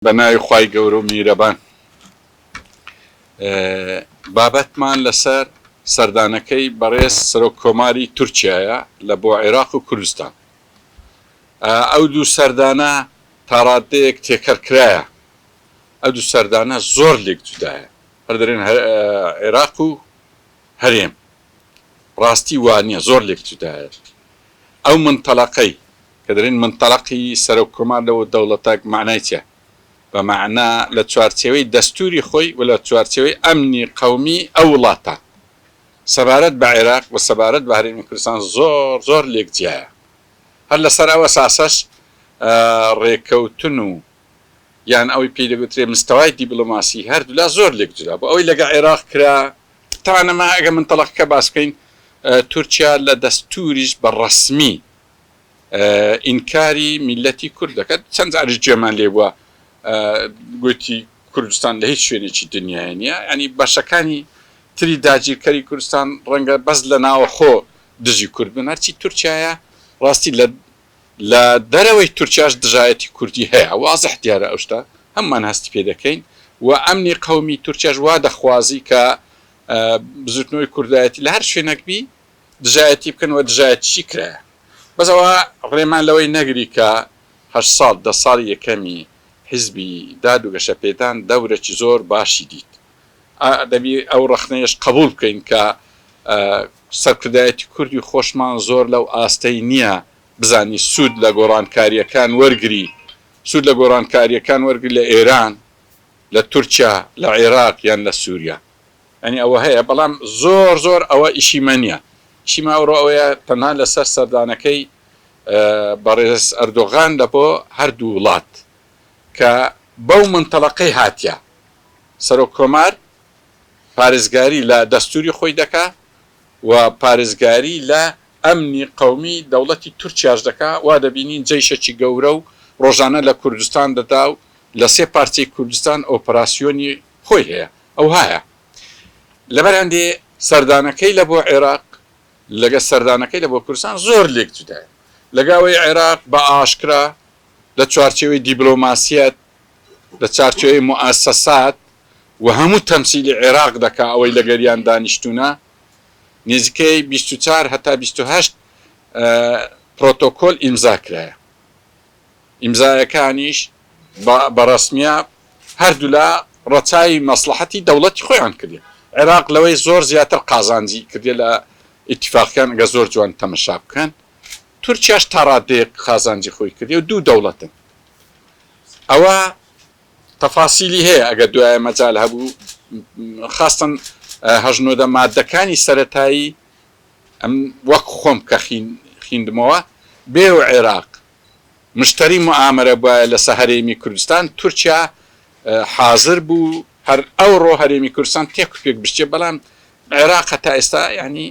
بە ناوی خوای گەورە و میرەبان. بابەتمان لەسەر سەردانەکەی بەڕێز سەرۆک کۆماری تورکیایە لە بۆ عێراق و کوردستان. ئەو دوو سەردانە تاڕادەیەک تێکەڵ کرایە. ئەو دوو سەردانە زۆر لێک جودایە. هەر دەرێن عێراق و هەرێم. ڕاستی وانیە زۆر لێک جودایە. ئەو منتەلەقەی کە دەرێن منتەلەقی سەرۆک کۆمار لەوە دەوڵەتە مەعنای چیە؟ بە مەعنا لە چوارچێوەی دەستوری خۆی و لە چوارچێوەی ئەمنی قەومی ئەو وڵاتە سەبارەت بە عێراق و سەبارەت بە هەرێمی کوردستان زۆر زۆر لێک جیایە. هەر لەسەر ئەو ئەساسەش ڕێکەوتن و یان ئەوەی پێی دەگوترێ مستەوای دیبلۆماسی هەردوولا زۆر لێک جودا بوو. ئەوەی لەگە عێراق کرا تەبعەن ئەمە ئەگەر منتەڵەقەکە باس بکەین تورکیا لە دەستوریش بە ڕەسمی ئینکاری میللەتی کورد دەکات، چەند جاریش گوێمان لێ بووە گوتی کوردستان لە هیچ شوێنێکی دنیای نییە، یانی بەشەکانی تری داگیرکەری کوردستان ڕەنگە بەس لە ناوەخۆ دژی کورد بن، هەرچی تورکیایە ڕاستی لە لە دەرەوەی تورکیاش دژایەتی کوردی هەیە، وازح دیارە ئەو شتە هەموومان هەستی پێ دەکەین و ئەمنی قەومی تورکیاش وا دەخوازی کە بزوتنەوەی کوردایەتی لە هەر شوێنەک بی دژایەتی بکەن و دژایەتیشی کرایە بەس ئەوە ڕێمان لەوەی نەگری کە هەشت ساڵ دە ساڵی یەکەمی حیزبی داد و گەشەپێدان دەورەکی زۆر باشی دیت دەبی ئەو ڕەخنەیەش قەبوڵ بکەین کە سەرکردایەتی کوردی خۆشمان زۆر لەو ئاستەی نییە بزانی سوود لە گۆڕانکارییەکان وەرگری سوود لە گۆڕانکارییەکان وەرگری لە ئێران لە تورکیا لە عێراق یان لە سووریا یانی ئەوە هەیە بەڵام زۆر زۆر ئەوە ئیشی مە نییە ئیشی مە ئەوڕۆ ئەوەیە تەنها لەسەر سەردانەکەی بەڕێز ئەردۆغان لە بۆ هەردوو وڵات کە بەو منتەڵەقەی هاتیە سەرۆک کۆمار پارێزگاری لە دەستوری خۆی دەکا و پارێزگاری لە ئەمنی قەومی دەوڵەتی تورکیاش دەکا، وا دەبینین جەیشەکی گەورە و ڕۆژانە لە کوردستان دەدا و لە سێ پارچەی کوردستان ئۆپراسیۆنی خۆی هەیە ئەوهایە. لەبەر هەندێ سەردانەکەی لە بۆ عێراق لەگە سەردانەکەی لە بۆ کوردستان زۆر لێک جودایە. لەگە ئەوەی عێراق بە ئاشکرا لە چوارچێوەی دیبلۆماسیەت، لە چارچێوەی موئەسەسات و هەموو تەمسیلی عێراق دەکا ئەوەی لەگەریان دانیشتوونە نزیکەی 24 هەتا 28 پرۆتۆکۆل ئیمزا کرایە. ئیمزایەکانیش بە ڕەسمیە هەردوولا ڕەچاوی مەسڵەحەتی دەوڵەتی خۆیان کردیە. عێراق لەوەی زۆر زیاتر قازانجی کردیە لە ئیتیفاقەکان ئەگەر زۆر جوان تەمەشا بکەن. تورکیاش تا ڕادەیەک قازانجی خۆی کردیە و دوو دەوڵەتن. ئەوە تەفاسیلی هەیە ئەگەر دوایە مەجال هەبوو خاستەن هەشت نۆدە مادەکانی سەرەتایی ئەم وەک خۆم کە خیندمەوە بێ و عێراق مشتەری موئامەرە بوایە لەسە هەرێمی کوردستان تورکیا حازر بوو هەر ئەوڕۆ هەرێمی کوردستان تێک و پێک بشکێ بەڵام عێراق هەتا ئێستا یانی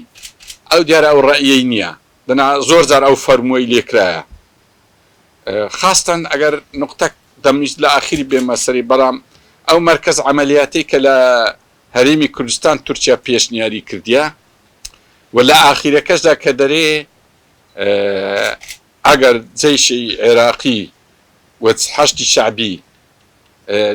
ئەو دیارە ئەو ڕەئیەی نییە دەنا زۆر جار ئەو فەرمووەی لێکرایە خاستەن ئەگەر نوقتەک دەمویست لە ئاخیری بێمە سەری بەڵام ئەو مەرکەز عەمەلیاتەی کە لە هەرێمی کوردستان تورکیا پێشنیاری کردیە و لە ئاخیرەکەشدا کە دەرێ ئەگەر جەیشی عێراقی و حەشدی شەعبی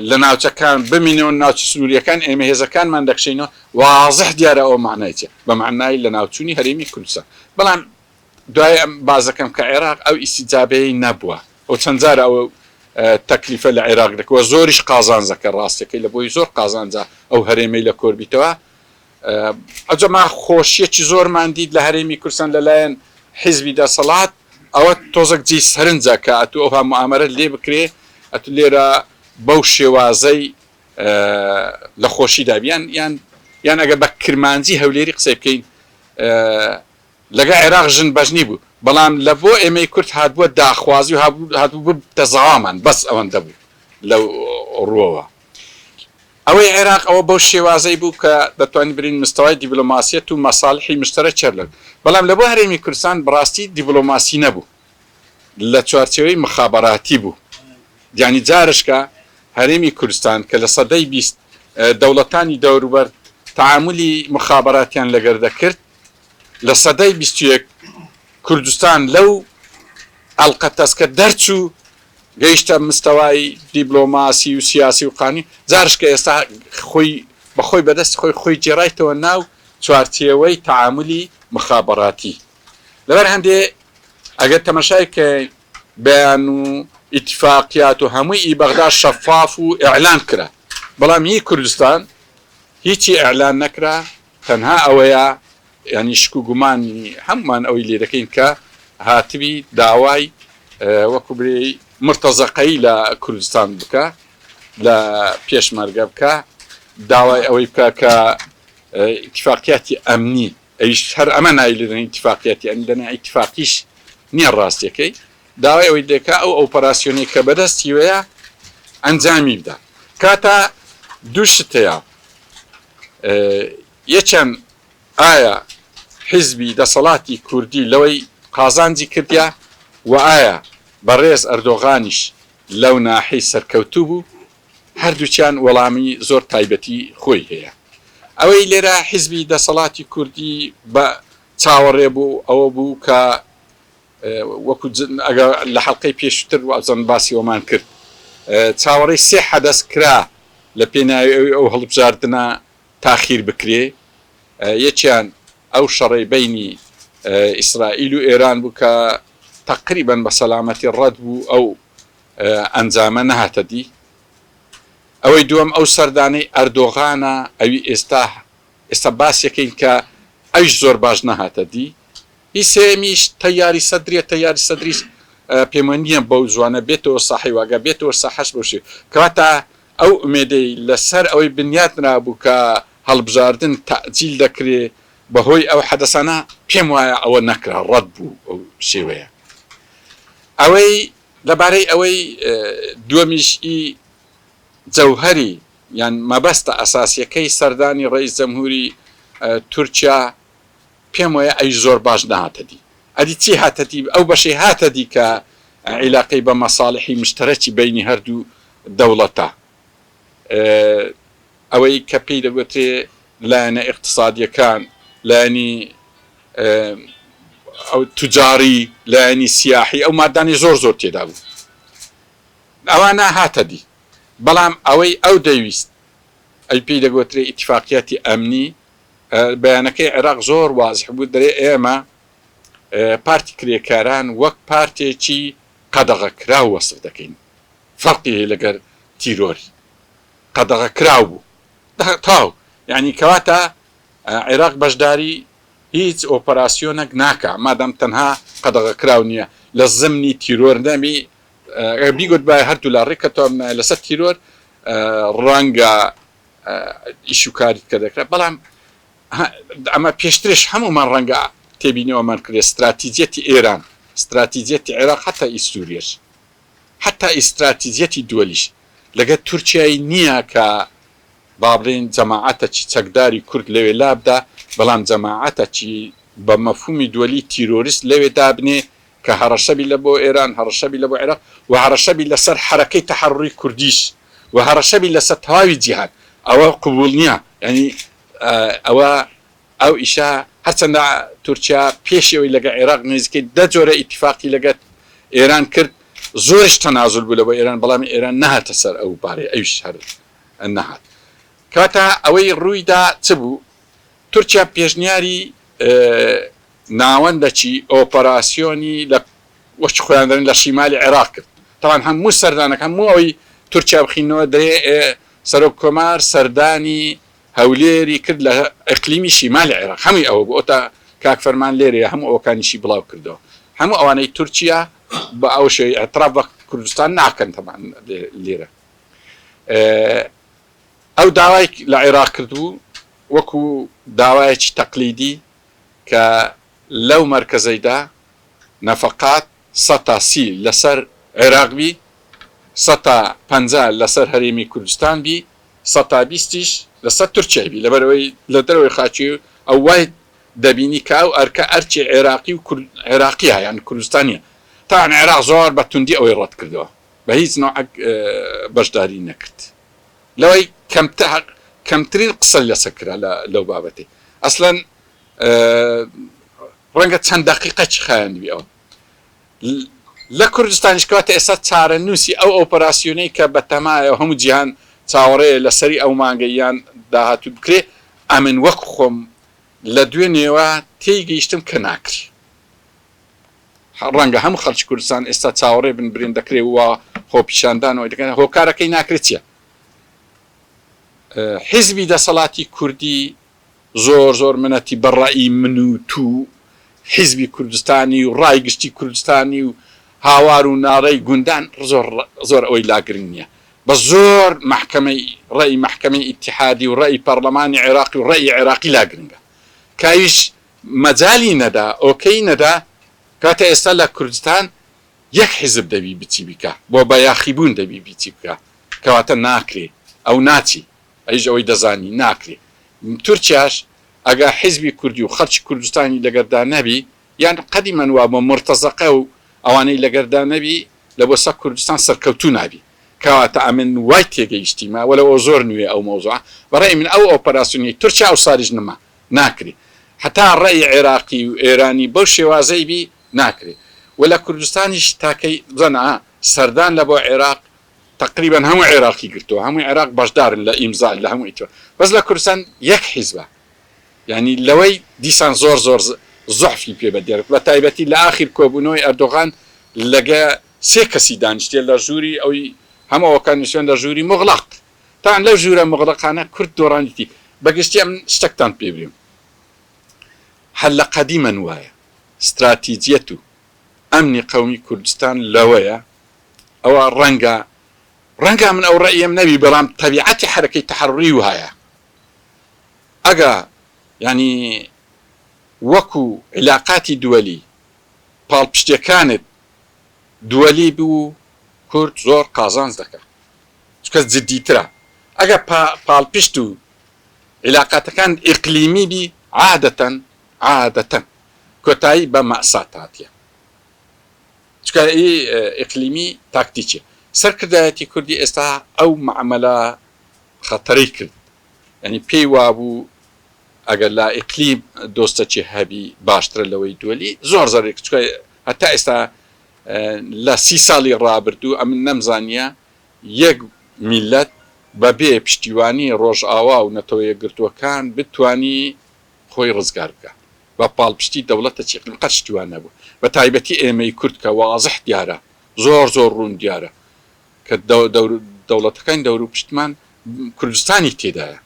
لە ناوچەکان بمینەوە ناوچە سنووریەکان ئێمە هێزەکانمان دەکشێینەوە وازح دیارە ئەوە مەعنای چیە بە مەعنای لەناوچوونی هەرێمی کوردستان بەڵام دوای ئەم باس دەکەم کە عێراق ئەو ئیستیجابەیەی نەبووە و چەند جار ئەو تەکلیفە لە عێراق دەکەوە زۆریش قازانجەکە ڕاستەکەی لە بۆی زۆر قازانجە ئەو هەرێمەی لە کۆربیتەوە ئەوجا ما خۆشیەکی زۆرمان دیت لە هەرێمی کوردستان لەلایەن حیزبی دەسەڵات ئەوە تۆزەک جێی سەرنجە کە ئەتوو ئەوها موئامەرەت لێ بکرێ ئەتوو لێرە بەو شێوازەی لە خۆشیدا یان یان یان ئەگەر بە کرمانجی هەولێری قسەی بکەین لەگە عێراق ژن بەژنی بوو بەڵام لە بۆ ئێمەی کورد هاتبووە داخوازی و هاتبوو ببتە زاوامان بەس ئەوەندە بوو لەو ڕووەوە. ئەوەی عێراق ئەوە بەو شێوازەی بوو کە دەتوانین برین مستەوای دیبلۆماسیەت و مەسالحی مشتەرەک هەر لە بەڵام لە بۆ هەرێمی کوردستان بەڕاستی دیبلۆماسی نەبوو لە چوارچێوەی مخابەراتی بوو یانی جارشکە هەرێمی کوردستان کە لە سەدەی 20 دەوڵەتانی دەوروبەر تەعامولی مخابەراتیان لەگەر دەکرد لە سەدەی 21 کوردستان لەو ئەڵقە تەسکە دەرچوو. گەیشتە مستەوای دیبلۆماسی و سیاسی و قانونی، جارش کە ئێستا خۆی بە خۆی بە دەستی خۆی خۆی گێڕایتەوە ناو چوارچێوەی تەعامولی مخابەراتی. لەبەر هەندێ ئەگەر تەمەشای کەین بەیان و ئیتفاقیات و هەمووی ئی بەغدا شەفاف و ئیعلان کرا، بەڵام هی کوردستان هیچی ئیعلان نەکرا، تەنها ئەوەیە یانی شک و گومانی هەموومان ئەوەی لێ دەکەین کە هاتبی داوای وەکو برێی مرتەزەقەیی لە کوردستان بکا لە پێشمەرگە بکا داوای ئەوەی بکا کە ئیتفاقیاتی ئەمنی ئەویش هەر ئەمە ناوی لێ دەنێن ئیتفاقیاتی ئەمنی دەنا ئیتفاقیش نییە ڕاستیەکەی داوای ئەوەی دەکا ئەو ئۆپەراسیۆنەی کە بەدەستیوەیە ئەنجامی بدا کاتە دوو شت هەیە یەکیان ئایا حیزبی دەسەڵاتی کوردی لەوەی قازانجی کردیە و ئایا بەڕێز ئەردۆغانیش لەو ناحەی سەرکەوتوو بوو؟ هەردووکیان وەڵامی زۆر تایبەتی خۆی هەیە. ئەوەی لێرە حیزبی دەسەڵاتی کوردی بە چاوەڕێ بوو ئەوە بوو کە وەکو ئەگەر لە حەڵقەی پێشووتر وابزانم باسی ئەوەمان کرد چاوەڕێی سێ حەدەس کرا لە پێناوی ئەوی ئەو هەڵبژاردنە تاخیر بکرێ یەکیان ئەو شەڕەی بەینی ئیسرائیل و ئێران بوو کە تەقریبەن بە سەلامەتی ڕەت بوو ئەو ئەنجامە نەهاتە دی. ئەوەی دووەم ئەو سەردانەی ئەردۆغانە ئەوی ئێستا ئێستا باسیەکەین کە ئەویش زۆر باش نەهاتە دی. هی سێیەمیش تەیاری سەدریە تەیاری سەدریش پێم وە نییە بەو زوانە بێتەوە ساحەی واگە بێتەوە ساحەش بەو شێوە کەواتە ئەو ئومێدەی لەسەر ئەوەی بنیات نرابوو کە هەڵبژاردن تەئجیل دەکرێ بەهۆی ئەو حەدەسانە پێم وایە ئەوە نەکرا ڕەت بوو ئەو شێوەیە ئەوەی لەبارەی ئەوەی دووەمیش ئی جەوهەری یان مەبەستە ئەساسیەکەی سەردانی ڕەئیس جەمهوری تورکیا پێم وایە ئەویش زۆر باش نەهاتە دی. ئەدی چی هاتە دی؟ ئەو بەشەی هاتە دی کە عیلاقەی بە مەساڵحی مشتەرەکی بەینی هەردوو دەوڵەتە. ئەوەی کە پێی دەگوترێ لایەنە ئیقتسادیەکان، لایەنی ئەو توجاری، لایەنی سیاحی ئەو مادانەی زۆر زۆر تێدا بوو. ئەوانە هاتە دی. بەڵام ئەوەی ئەو دەیویست ئەوی پێی دەگوترێ ئیتفاقیاتی ئەمنی، بەیانەکەی عێراق زۆر وازح بوو دەرێ ئێمە پارتی کرێکاران وەک پارتێکی قەدەغەکراو وەسف دەکەین فەرقی هەیە لەگەر تیرۆر قەدەغەکراو بوو تاو یعنی کەواتە عێراق بەشداری هیچ ئۆپەراسیۆنێک ناکا مادام تەنها قەدەغەکراو نییە لە زمنی تیرۆر نەبی بیگوت بای هەردوولا ڕێککەتەوە لەسەر تیرۆر ڕەنگە ئیش و کاری کە دەکرا بەڵام ئەمە پێشترش هەموومان ڕەنگە تێبینی ئەومان کرێ ستراتیجیەتی ئێران ستراتیجیەتی عێراق حتا ئی سووریەش حتا ئیستراتیجیەتی دووەلیش لەگەر تورکیای نییە کە با بڵێین جەماعەتەکی چەکداری کورد لەوێ لابدا بەڵام جەماعەتەکی بە مەفهومی دووەلی تیرۆریست لەوێ دابنێ کە هەڕەشە بی لە بۆ ئێران، هەڕەشە بی لە بۆ عێراق و هەڕەشە بی لە سەر حەرەکەی تەحەڕوری کوردیش و هەڕەشە بی لە سەر تەواوی جیهان. ئەوە قبووڵ نییە. یانی ئەوە ئەو ئیشە هەرچەندە تورکیا پێشی ئەوەی لەگە عێراق نزیکەی دە جۆرە ئیتیفاقی لەگە ئێران کرد، زۆریش تەنازول بوو لە بۆ ئێران، بەڵام ئێران نەهاتە سەر ئەو بارەی، ئەویش هەر نەهات. کەواتە ئەوەی ڕووی دا چ بوو؟ تورکیا پێشنیاری ناوەندەکی ئۆپەراسیۆنی لە وەک خۆیان دەڵێن لە شیمالی عێراق کرد. تەبعەن هەموو سەردانەکە هەموو ئەوەی تورکیا بخینەوە دەێ سەرۆک کۆمار سەردانی هەولێری کرد لە ئیقلیمی شیمالی عێراق هەمووی ئەوە بوو ئەوتا کاک فەرمان لێرەیە هەموو ئەوەکانیشی بڵاو کردەوە هەموو ئەوانەی تورکیا بە ئەو شێوەی ئیعتراف بە کوردستان ناکەن تەبعەن لێرە ئەو داوای لە عێراق کردبوو وەکو داوایەکی تەقلیدی کە لەو مەرکەزەیدا نەفەقات سەتا سی لەسەر عێراق بی، سەتا 50 لەسەر هەرێمی کوردستان بی، سەتا بیستیش لەسەر تورکیای بی، لەبەرئەوەی لە دەرەوەی خاکی ئەو وای دەبینی کە ئەو ئەرکە ئەرکی عێراقی و عێراقیە یان کوردستانیە. تەبعەن عێراق زۆر بە توندی ئەوەی ڕەت کردەوە، بە هیچ نەوعەک بەشداری نەکرد. لەوەی کەمتر کەمترین قسە لەسەر کرا لەو بابەتەی ئەسلەن ڕەنگە چەند دەقیقەکی خایاندبی ئەوە. لە کوردستانیش کەواتە ئێستا چارەنووسی ئەو ئۆپەراسیۆنەی کە بەتەمایە و هەموو جیهان چاوەڕێیە لە سەری ئەو مانگەی یان داهاتوو بکرێ، ئەمن وەک خۆم لە دوێنێوە تێی گەیشتم کە ناکرێ. ڕەنگە هەموو خەڵکی کوردستان ئێستا چاوەڕێ بن برێن دەکرێ وا خۆپیشاندان و دەکەن، هۆکارەکەی ناکرێ چییە؟ حیزبی دەسەڵاتی کوردی زۆر زۆر منەتی بە ڕەئی من و تو حیزبی کوردستانی و ڕای گشتی کوردستانی و هاوار و ناڕەی گوندان زۆر زۆر ئەوەی لا گرنگ نیە بەس زۆر مەحکەمەی ڕەئی مەحکەمەی ئیتیحادی و ڕەئی پەڕلەمانی عێراقی و ڕەئی عێراقی لا گرنگە کە ئەویش مەجالی نەدا ئۆکەی نەدا کەواتە ئێستا لە کوردستان یەک حیزب دەبی بچی بیکا بۆ بە یاخیبوون دەبی بیچی بکا کەواتە ناکرێ ئەو ناچی ئەویش ئەوەی دەزانی ناکرێ تورکیاش ئەگە حیزبی کوردی و خەڵکی کوردستانی لەگەردا نەبی یان قەدیمەن وابوە مورتەزەقە و ئەوانەی لەگەردا نەبی لە بۆ سە کوردستان سەرکەوتوو نابی کەواتە ئەمن وای تێگەیشتیمە وەلەو ئەو زۆر نوێ ئەو مەوزوعە بە ڕەئی من ئەو ئۆپەراسیۆنەی تورکیا ئەوساریش نما ناکرێ هەتا ڕەئی عێراقی و ئێرانی بەو شێوازەی بی ناکرێ و لە کوردستانیش تاکەی بزانە سەردان لە بۆ عێراق تەقریبەن هەموو عێراقی گرتووە هەمووی عێراق بەشدارن لە ئیمزا لە هەموو ئیتر بەس لە کوردستان یەک حیزبە یانی لەوەی دیسان زۆر زۆر زوعفی پێ بەدیار بە تایبەتی لە ئاخیر کۆبوونەوەی ئەردۆغان لەگە سێ کەسی دانیشتیە لە ژووری ئەوی هەموو ئەوەکان نووسیان لە ژووری موغڵەق تاوان لەو ژوورە موغڵەقانە کورد دۆڕاندیتی بەگشتی ئەمن شتەکتان پێ برێم هەر لە قەدیمەن وایە ستراتیجیەت و ئەمنی قەومی کوردستان لەوەیە ئەوە ڕەنگە ڕەنگە من ئەو ڕەئیەم نەبی بەڵام تەبیعەتی حەرەکەی تەحەڕوری وایە ئەگە یانی وەکو عیلاقاتی دوەلی پاڵپشتیەکانت دوەلی بوو کورد زۆر قازانج دەکا چونکە جدیترە ئەگە پاڵپشت و عیلاقاتەکانت ئیقلیمی بی عادەتەن عادەتەن کۆتایی بە مەئسات هاتیە. چونکە ئی ئیقلیمی تاکتیکیە. سەرکردایەتی کوردی ئێستا ئەو مەعمەلە خەتەرەی کرد. یانی پێی وابوو ئەگەر لا ئیقلیم دۆستەکی هەبی باشترە لەوەی دوەلی. زۆر زەرەری کرد. چونکە هەتا ئێستا لە سی ساڵی ڕابردوو ئەمن نەمزانیە یەک میللەت بە بێ پشتیوانی ڕۆژئاوا و نەتەوە یەکگرتووەکان بتوانی خۆی ڕزگار بکا. بە پاڵپشتی دەوڵەتە چیقلم قەت شتی وا نەبوو بە تایبەتی ئێمەی کورد کە وازح دیارە زۆر زۆر ڕوون دیارە کە دەوڵەتەکانی دەوروپشتمان کوردستانی تێدایە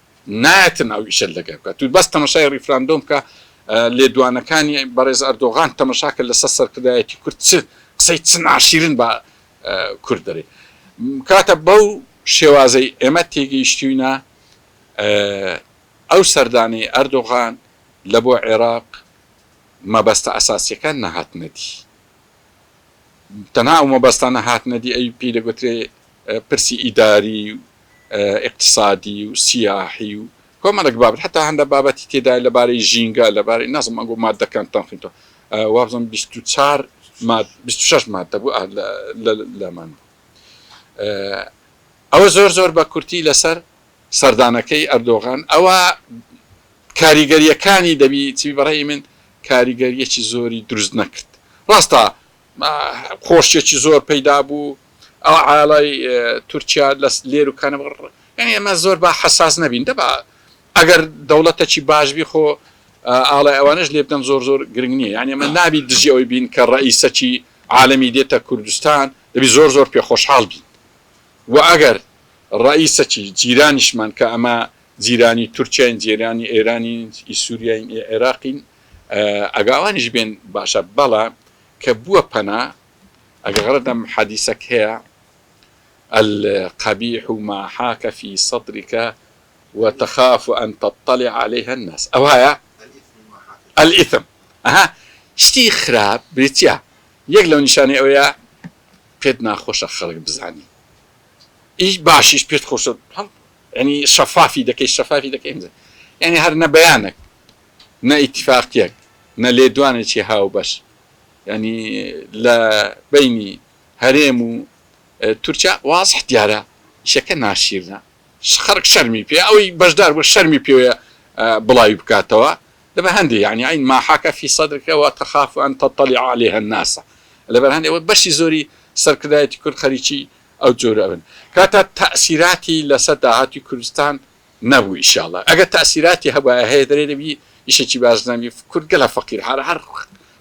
نایەتن ئەو ئیشە لەگەر بکات تو بەس تەمەشای ڕیفراندۆم بکە لێدوانەکانی بەڕێز ئەردۆغان تەمەشا کە لەسەر سەرکردایەتی کورد چ قسەی چ ناشیرن بە کورد دەرێ کاتە بەو شێوازەی ئێمە تێگەیشتوینە ئەو سەردانەی ئەردۆغان لە بۆ عێراق مەبەستە ئەساسیەکان نەهاتنە دی. تەنها ئەو مەبەستانە هاتنە دی ئەوی پێی دەگوترێ پرسی ئیداری و ئیقتسادی و سیاحی و کۆمەڵێک بابەت حەتا هەندە بابەتی تێدایە لەبارەی ژینگە لەبارەی نازم ئەنگۆ ماددەکانتان خوێندتەوە وابزانم 24 ماد 26 ماددە بوو لەمان بوو ئەوە زۆر زۆر بە کورتی لەسەر سەردانەکەی ئەردۆغان ئەوە کاریگەرییەکانی دەبی چی بەڕەئی من کاریگەرییەکی زۆری دروست نەکرد ڕاستە خۆشیەکی زۆر پەیدا بوو ئەو عاڵای تورکیا لە لێر و کانە یعنی ئێمە زۆر با حەساس نەبین دەبا ئەگەر دەوڵەتەکی باش بی خۆ ئاڵای ئەوانش لێ بدەن زۆر زۆر گرنگ نییە یعنی ئەمە نابی دژی ئەوەی بین کە ڕئیسەکی عالەمی دێتە کوردستان دەبی زۆر زۆر پێ خۆشحاڵ بین و ئەگەر ڕئیسەکی جیرانیشمان کە ئەمە جیرانی تورکیاین جیرانی ئێرانین ئی سوریاین ئی عێراقین ئەگە ئەوانیش بێن باشە بەڵام کە بووە پەنا ئەگە غەرەدەم حەدیسەک هەیە القبیح ما حاک فی صدرک وتخاف ان تطلع علیها الناس ئەوهایە الإثم ئەها شتی خراپ بریتیە یەک لەو نیشانەی ئەوەیە پێت ناخۆشە خەڵک بزانی ئی باشیش پێت خۆشە یانی شەفافی دەکەی شەفافی دەکەی ئینجا یانی هەر نە بەیانێک نە ئیتیفاقیەک نە لێدوانێکی هاوبەش یانی لە بەینی هەرێم و تورکیا وازح دیارە ئیشەکە ناشیرنە خەڵک شەرمی پێ ئەوەی بەشدار بوو شەرمی پێوەیە بڵاوی بکاتەوە دەبە هەندێ یعنی عین ما حاک فی صدرک وتخاف ان تطلع علیها الناس. لەبەر هەندێ ئەوە بەشی زۆری سەرکردایەتی کورد خەریکی ئەو جۆرە ئەبن کاتە تەئسیراتی لەسەر داهاتوی کوردستان نەبوو ئیشاڵا ئەگەر تەئسیراتی هەبوایە هەیە دەرێ دەبی ئیشێکی باش نەبی کورد گەلە فەقیر هەر هەر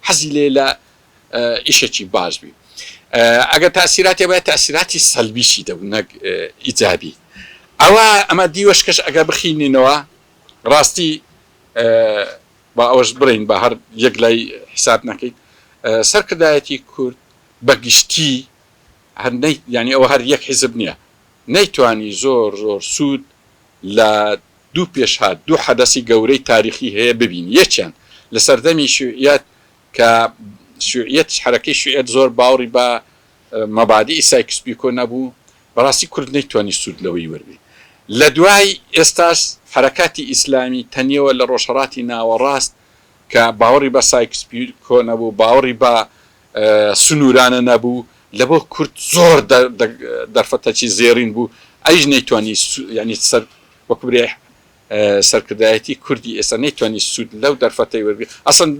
حەزی لێ لە ئیشێکی باش بی ئەگەر تەئسیراتی هەبوایە تەئسیراتی سەلبیشی دەبوو نەک ئیجابی ئەوە ئەمە دیوەشکەش ئەگەر بخینینەوە ڕاستی با ئەوەش بڵێین با هەر یەک لای حیساب نەکەین سەرکردایەتی کورد بە گشتی هەر نەی یانی ئەوە هەر یەک حیزب نییە نەیتوانی زۆر زۆر سوود لە دوو پێشهات دوو حەدەسی گەورەی تاریخی هەیە ببینی یەکیان لە سەردەمی شیوعیەت کە شیوعیەت حەرەکەی شیوعیەت زۆر باوڕی بە مەبادیئی سایکس بیکۆ نەبوو بەڕاستی کورد نەیتوانی سوود لەوەی وەرگری لە دوای ئێستاش حەرەکاتی ئیسلامی تەنیەوە لە ڕۆژهەڵاتی ناوەڕاست کە باوەڕی بە سایکس بیکۆ نەبوو باوەڕی بە سنوورانە نەبوو لەبۆ کورد زۆر دەرفەتەکی زێڕین بوو ئەویش نەیتوانی یانی سەر وەکو برێ سەرکردایەتی کوردی ئێستا نەیتوانی سوود لەو دەرفەتەی وەرگری ئەسڵەن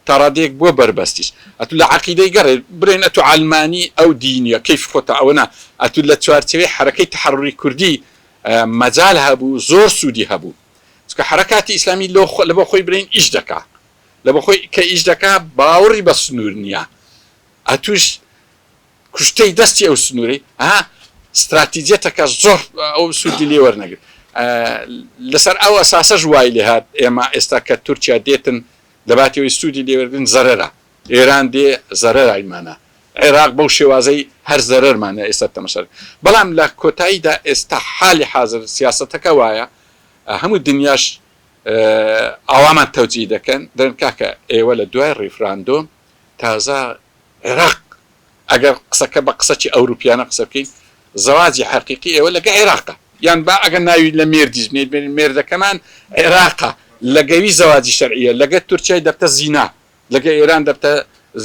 تاڕادەیەک بووە بەربەستیش ئەتوو لە عەقیدەی گەڕێ بڵێن ئەتوو عەلمانی ئەو دینیە کەیفی خۆتە ئەوە نا ئەتوو لە چوارچێوەی حەرەکەی تەحەڕوری کوردی مەجال هەبوو زۆر سوودی هەبوو چونکە حەرەکاتی ئیسلامی لۆ لەبۆ خۆی بڵێن ئیش دەکا لەبۆ خۆی کە ئیش دەکا باوەڕی بە سنوور نییە ئەتووش کوشتەی دەستی ئەو سنوورەی ها ستراتیجیەتەکە زۆر ئەو سوودی لێ وەرنەگرت لەسەر ئەو ئەساسەش وای لێهات ئێمە ئێستا کە تورکیا دێتن لەباتی ئەوەی سوودی لێ وەرگرن زەرەرە ئێران دێ زەرەرایمانە عێراق بەو شێوازەی هەر زەرەرمانە ئێستا تەمەشا بەڵام لە کۆتاییدا ئێستا حالی حازر سیاسەتەکە وایە هەموو دنیاش ئاوامان تەوجیه دەکەن دەڵێن کاکە ئێوە لە دوای ڕیفراندۆم تازە عێراق ئەگەر قسەکە بە قسەکی ئەوروپیانە قسە بکەین زەواجی حەقیقی ئێوە لەگە عێراقە یان با ئەگەر ناوی لە مێردیش بنێیت بێنین مێردەکەمان عێراقە لەگەوی زەواجی شەرعیە لەگە تورکیای دەبتە زینا لەگە ئێران دەبتە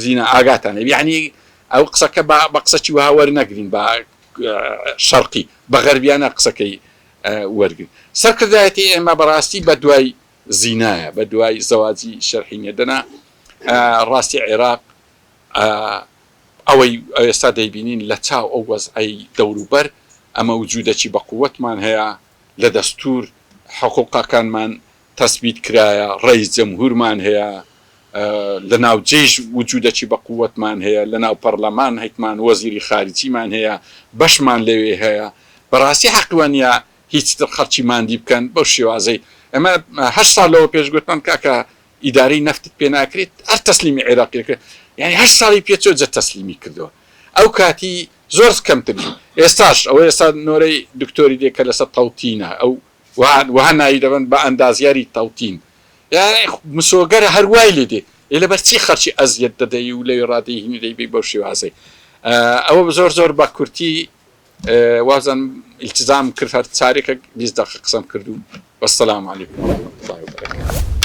زینا ئاگاتان هەبی یعنی ئەو قسەکە با بە قسەکی وەها وەرنەگرین با شەرقی بە غەربیانە قسەکەی وەرگرین سەرکردایەتی ئێمە بەڕاستی بە دوای زینایە بە دوای زەواجی شەرعی نیە دەنا ڕاستی عێراق ئەوەی ئێستا دەیبینین لە چاو ئەو وەزعەی دەوروبەر ئەمە وجودەکی بە قوەتمان هەیە لە دەستور حقوقەکانمان تەسبیت کرایە ڕەیس جەمهورمان هەیە لە ناو جەیش وجودەکی بە قوەتمان هەیە لە ناو پەڕلەمان هەیتمان وەزیری خارجیمان هەیە بەشمان لەوێ هەیە بەڕاستی حەق وانیە هیچتر خەڵکی ماندی بکەن بەو شێوازەی ئێمە هەشت ساڵ لەوە پێش گوتمان کاکە ئیدارەی نەفتت پێ ناکرێت هەر تەسلیمی عێراقی دەکرێت یانی هەشت ساڵی پێ چۆ جە تەسلیمی کردەوە ئەو کاتی زۆر کەمتر بوو ئێستاش ئەوە ئێستا نۆرەی دکتۆری دێ کە لەسەر تەوتینە ئەو وەها ناوی دەبەن بە ئەندازیاری تەوتین یانی مسۆگەرە هەر وای لێ دێ ئێ لەبەر چی خەڵکی ئەزیەت دەدەی و لەوێ ڕادەیهینی دەیبەی بەو شێوازەی ئەوە زۆر زۆر بە کورتی وابزانم ئیلتزام کرد هەر چارێکە 20 دەقە قسەم کرد و والسلام علیکم ورحمة الله وبرکاته.